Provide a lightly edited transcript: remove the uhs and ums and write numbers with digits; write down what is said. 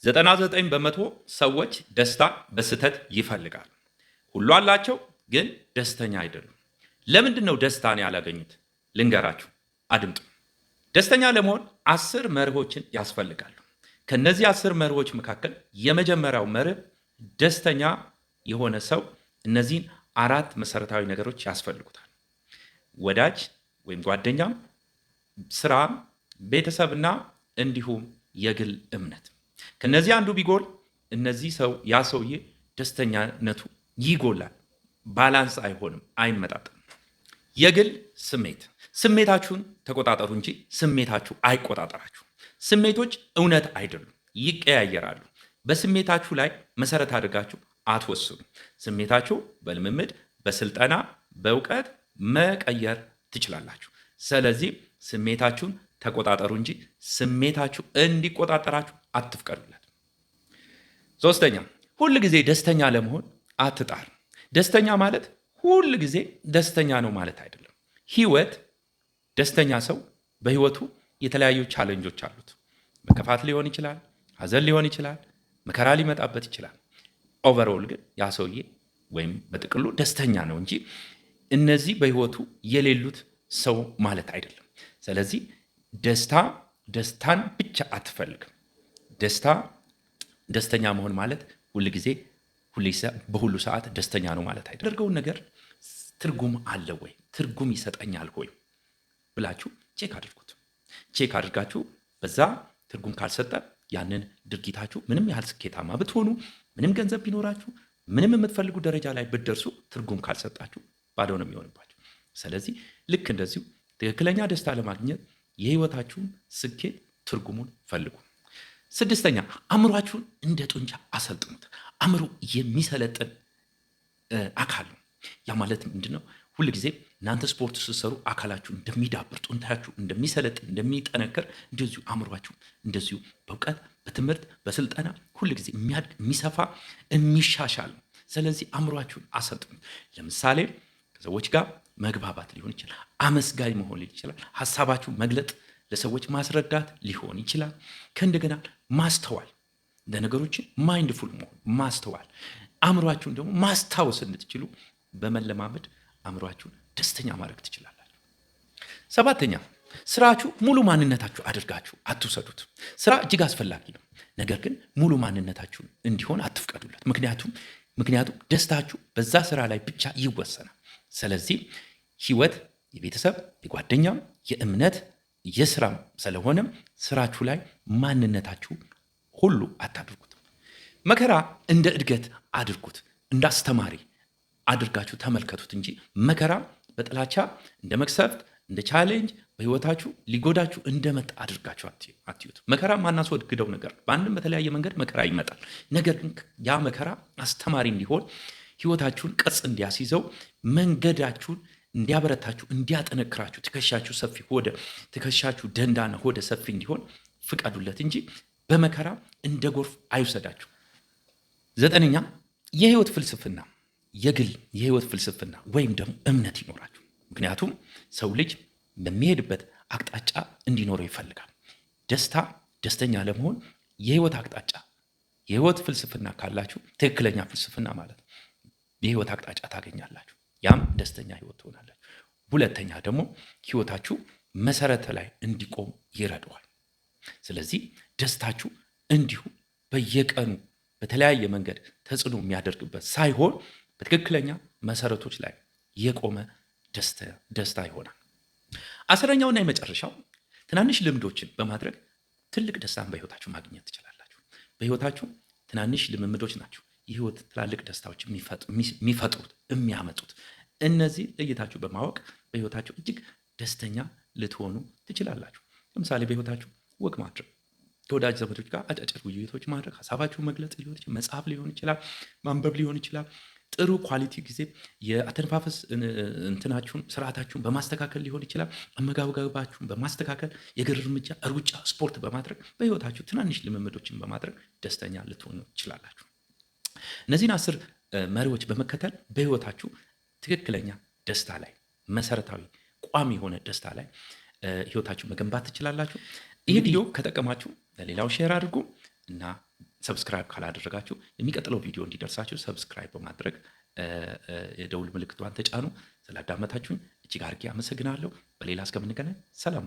99% ሰዎች ደስታ በስህተት ይፈልጋሉ። ሁሉ አላቸው፣ ግን ደስተኛ አይደሉም። ለምንድን ነው ደስታን ያላገኙት? ልንገራችሁ፣ አድምጡ። ደስተኛ ለመሆን 10 መርሆችን ያስፈልጋሉ። ከነዚህ 10 መርሆች መካከል የመጀመሪያው መርህ ደስተኛ የሆነ ሰው እነዚህን አራት መሰረታዊ ነገሮች ያስፈልጉታል። ወዳጅ ወይም ጓደኛም፣ ስራ፣ ቤተሰብና እንዲሁም የግል እምነት። ከነዚህ አንዱ ቢጎል እነዚህ ሰው ያ ሰውዬ ደስተኛነቱ ይጎላል። Balance አይሆንም፣ አይመጣጥም። የግል ስሜት፣ ስሜታችሁን ተቆጣጠሩ እንጂ ስሜታችሁ አይቆጣጠራችሁ። ስሜቶች እውነት አይደሉም፣ ይቀያየራሉ። በስሜታችሁ ላይ መሰረት አድርጋችሁ አትወስኑ። ስሜታችሁ በልምምድ፣ በስልጠና፣ በእውቀት መቀየር ትችላላችሁ። ስለዚህ ስሜታችሁን ተቆጣጠሩ እንጂ ስሜታችሁ እንዲቆጣጠራችሁ አትፍቀዱለት። ሶስተኛ፣ ሁል ጊዜ ደስተኛ ለመሆን አትጣር። ደስተኛ ማለት ሁል ጊዜ ደስተኛ ነው ማለት አይደለም። ህይወት ደስተኛ ሰው በህይወቱ የተለያዩ challenge ኦች አሉት። መከፋት ሊሆን ይችላል፣ ሀዘን ሊሆን ይችላል፣ መከራ ሊመጣበት ይችላል። Overall ግን ያ ሰውዬ ወይም በጥቅሉ ደስተኛ ነው እንጂ እነዚህ በህይወቱ የሌሉት ሰው ማለት አይደለም። ስለዚህ ደስታ ደስታን ብቻ አትፈልግም። ደስታ ደስተኛ መሆን ማለት ሁል ጊዜ በሁሉ ሰዓት ደስተኛ ነው ማለት አይደለም። ያደርገውን ነገር ትርጉም አለ ወይ፣ ትርጉም ይሰጠኛል ወይ ብላችሁ check አድርጉት። Check አድርጋችሁ በዛ ትርጉም ካልሰጠ ያንን ድርጊታችሁ ምንም ያህል ስኬታማ ብትሆኑ፣ ምንም ገንዘብ ቢኖራችሁ፣ ምንም የምትፈልጉ ደረጃ ላይ ብትደርሱ ትርጉም ካልሰጣችሁ ባዶ ነው የሚሆንባችሁ። ስለዚህ ልክ እንደዚሁ ትክክለኛ ደስታ ለማግኘት የህይወታችሁን ስኬት ትርጉሙን ፈልጉ። ስድስተኛ፣ አእምሯችሁን እንደ ጡንቻ አሰልጥኑት። አእምሮ የሚሰለጥን አካል ነው። ያ ማለት ምንድን ነው? ሁል ጊዜ እናንተ ስፖርት ስትሰሩ አካላችሁ እንደሚዳብር፣ ጡንቻችሁ እንደሚሰለጥን፣ እንደሚጠነክር እንደዚሁ አእምሯችሁ እንደዚሁ በእውቀት፣ በትምህርት፣ በስልጠና ሁል ጊዜ የሚያድግ፣ የሚሰፋ፣ የሚሻሻል ነው። ስለዚህ አእምሯችሁን አሰልጥኑት። ለምሳሌ ከሰዎች ጋር መግባባት ሊሆን ይችላል። አመስጋኝ መሆን ሊሆን ይችላል። ሀሳባችሁ መግለጥ፣ ለሰዎች ማስረዳት ሊሆን ይችላል። ከእንደገና ማስተዋል፣ ለነገሮችን mindful መሆን፣ ማስተዋል፣ አእምሯችሁን ደግሞ ማስታወስ እንድትችሉ በመለማመድ አእምሯችሁን ደስተኛ ማድረግ ትችላላችሁ። ሰባተኛ፣ ስራችሁ ሙሉ ማንነታችሁ አድርጋችሁ አትውሰዱት። ስራ እጅግ አስፈላጊ ነው። ነገር ግን ሙሉ ማንነታችሁን እንዲሆን አትፍቀዱለት። ምክንያቱም ደስታችሁ በዛ ስራ ላይ ብቻ ይወሰናል። ስለዚህ ህይወት የቤተሰብ፣ የጓደኛም፣ የእምነት፣ የስራም ስለሆነም ስራችሁ ላይ ማንነታችሁ ሁሉ አታድርጉት። መከራ እንደ እድገት አድርጉት፣ እንደ አስተማሪ አድርጋችሁ ተመልከቱት እንጂ መከራ በጥላቻ፣ እንደ መቅሰፍት፣ እንደ challenge በህይወታችሁ ሊጎዳችሁ እንደመጣ አድርጋችሁ አትዩት። መከራ ማናስወግደው ነገር፣ በአንድም በተለያየ መንገድ መከራ ይመጣል። ነገር ግን ያ መከራ አስተማሪ እንዲሆን፣ ህይወታችሁን ቅርጽ እንዲያስይዘው፣ መንገዳችሁን እንዲያበረታችሁ፣ እንዲያጠነክራችሁ፣ ትከሻችሁ ሰፊ ሆደ ትከሻችሁ ደንዳና ሆደ ሰፊ እንዲሆን ፍቀዱለት እንጂ በመከራ እንደ ጎርፍ አይውሰዳችሁ። ዘጠነኛ፣ የህይወት ፍልስፍና፣ የግል የህይወት ፍልስፍና ወይም ደግሞ እምነት ይኖራችሁ። ምክንያቱም ሰው ልጅ በሚሄድበት አቅጣጫ እንዲኖረው ይፈልጋል። ደስተኛ ለመሆን የህይወት አቅጣጫ፣ የህይወት ፍልስፍና ካላችሁ፣ ትክክለኛ ፍልስፍና ማለት ነው፣ የህይወት አቅጣጫ ታገኛላችሁ። ያም ደስተኛ ህይወት ትሆናላችሁ። ሁለተኛ ደግሞ ህይወታችሁ መሰረተ ላይ እንዲቆም ይረዳዋል። ስለዚህ ደስታችሁ እንዲሁ በየቀኑ በተለያየ መንገድ ተጽዕኖ የሚያደርግበት ሳይሆን በትክክለኛ መሰረቶች ላይ የቆመ ደስታ ይሆናል። 10ኛውና የመጨረሻው፣ ትናንሽ ልምዶችን በማድረግ ትልቅ ደስታን በህይወታችሁ ማግኘት ትችላላችሁ። በህይወታችሁ ትናንሽ ልምምዶች ናቸው የህይወት ትላልቅ ደስታዎች የሚፈጥሩት፣ የሚያመጡት። እነዚህ ለይታችሁ በማወቅ በህይወታችሁ እጅግ ደስተኛ ልትሆኑ ትችላላችሁ። ለምሳሌ በህይወታችሁ walk ማድረግ፣ ከወዳጅ ዘመዶች ጋር አጫጭር ውይይቶች ማድረግ፣ ሀሳባችሁ መግለጽ ሊሆን ይችላል፣ መጽሐፍ ሊሆን ይችላል፣ ማንበብ ሊሆን ይችላል። ጥሩ quality ጊዜ የአተነፋፈስ እንትናችሁን ስርዓታችሁን በማስተካከል ሊሆን ይችላል። አመጋገባችሁን በማስተካከል፣ የእግር እርምጃ፣ ሩጫ፣ ስፖርት በማድረግ፣ በህይወታችሁ ትናንሽ ልምምዶችን በማድረግ ደስተኛ ልትሆኑ ትችላላችሁ። እነዚህን 10 መርሆች በመከተል በህይወታችሁ ትክክለኛ ደስታ ላይ፣ መሰረታዊ ቋሚ የሆነ ደስታ ላይ ህይወታችሁ መገንባት ትችላላችሁ። ይህ ቪዲዮ ከጠቀማችሁ ለሌላው share አድርጉ እና Subscribe ካላደረጋችሁ የሚቀጥለው ቪዲዮ እንዲደርሳችሁ subscribe በማድረግ የደውል ምልክቷን ተጫኑ። ስላዳመጣችሁኝ እጅግ አድርጌ አመሰግናለሁ። በሌላ እስከምንገናኝ ሰላም።